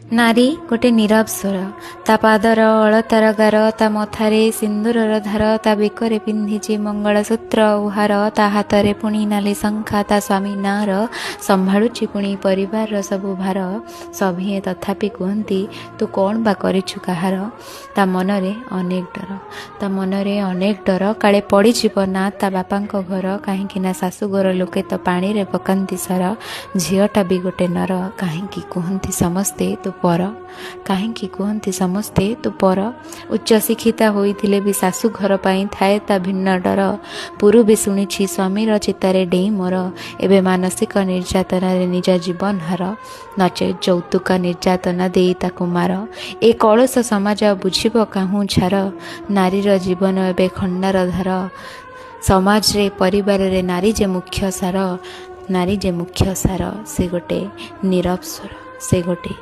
ନାରୀ ଗୋଟେ ନୀରବ ସ୍ୱର। ତା ପାଦର ଅଳତାର ଗାର, ତା ମଥାରେ ସିନ୍ଦୁରର ଧାର, ତା ବେକରେ ପିନ୍ଧିଛି ମଙ୍ଗଳସୂତ୍ର ଓ ହାର, ତା ହାତରେ ପୁଣି ନାଲି ଶଙ୍ଖା ତା ସ୍ୱାମୀ ନାଁର, ସମ୍ଭାଳୁଛି ପୁଣି ପରିବାରର ସବୁ ଭାର। ସଭିଏଁ ତଥାପି କୁହନ୍ତି, ତୁ କ'ଣ ବା କରିଛୁ କାହାର? ତା ମନରେ ଅନେକ ଡର, ତା ମନରେ ଅନେକ ଡର, କାଳେ ପଡ଼ିଯିବ ନା ତା ବାପାଙ୍କ ଘର। କାହିଁକି ନା ଶାଶୁଘର ଲୋକେ ତ ପାଣିରେ ପକାନ୍ତି ସର। ଝିଅଟା ବି ଗୋଟେ ନର, କାହିଁକି କୁହନ୍ତି ସମସ୍ତେ ତୁ ପର? କାହିଁକି କୁହନ୍ତି ସମସ୍ତେ ତୁ ପର? ଉଚ୍ଚ ଶିକ୍ଷିତା ହୋଇଥିଲେ ବି ଶାଶୁଘର ପାଇଁ ଥାଏ ତା ଭିନ୍ନ ଡର। ପୂରୁବେ ଶୁଣିଛି ସ୍ୱାମୀର ଚିତାରେ ଡେଇଁ ମର, ଏବେ ମାନସିକ ନିର୍ଯାତନାରେ ନିଜ ଜୀବନ ହାର, ନଚେତ୍ ଯୌତୁକ ନିର୍ଯାତନା ଦେଇ ତାକୁ ମାର। ଏ କଳୁଷ ସମାଜ ବୁଝିବ କାହୁଁ ଛାର? ନାରୀର ଜୀବନ ଏବେ ଖଣ୍ଡାର ଧାର। ସମାଜରେ ପରିବାରରେ ନାରୀ ଯେ ମୁଖ୍ୟ ସାର, ନାରୀ ଯେ ମୁଖ୍ୟ ସାର। ସେ ଗୋଟେ ନୀରବ ସ୍ୱର, ସେ ଗୋଟେ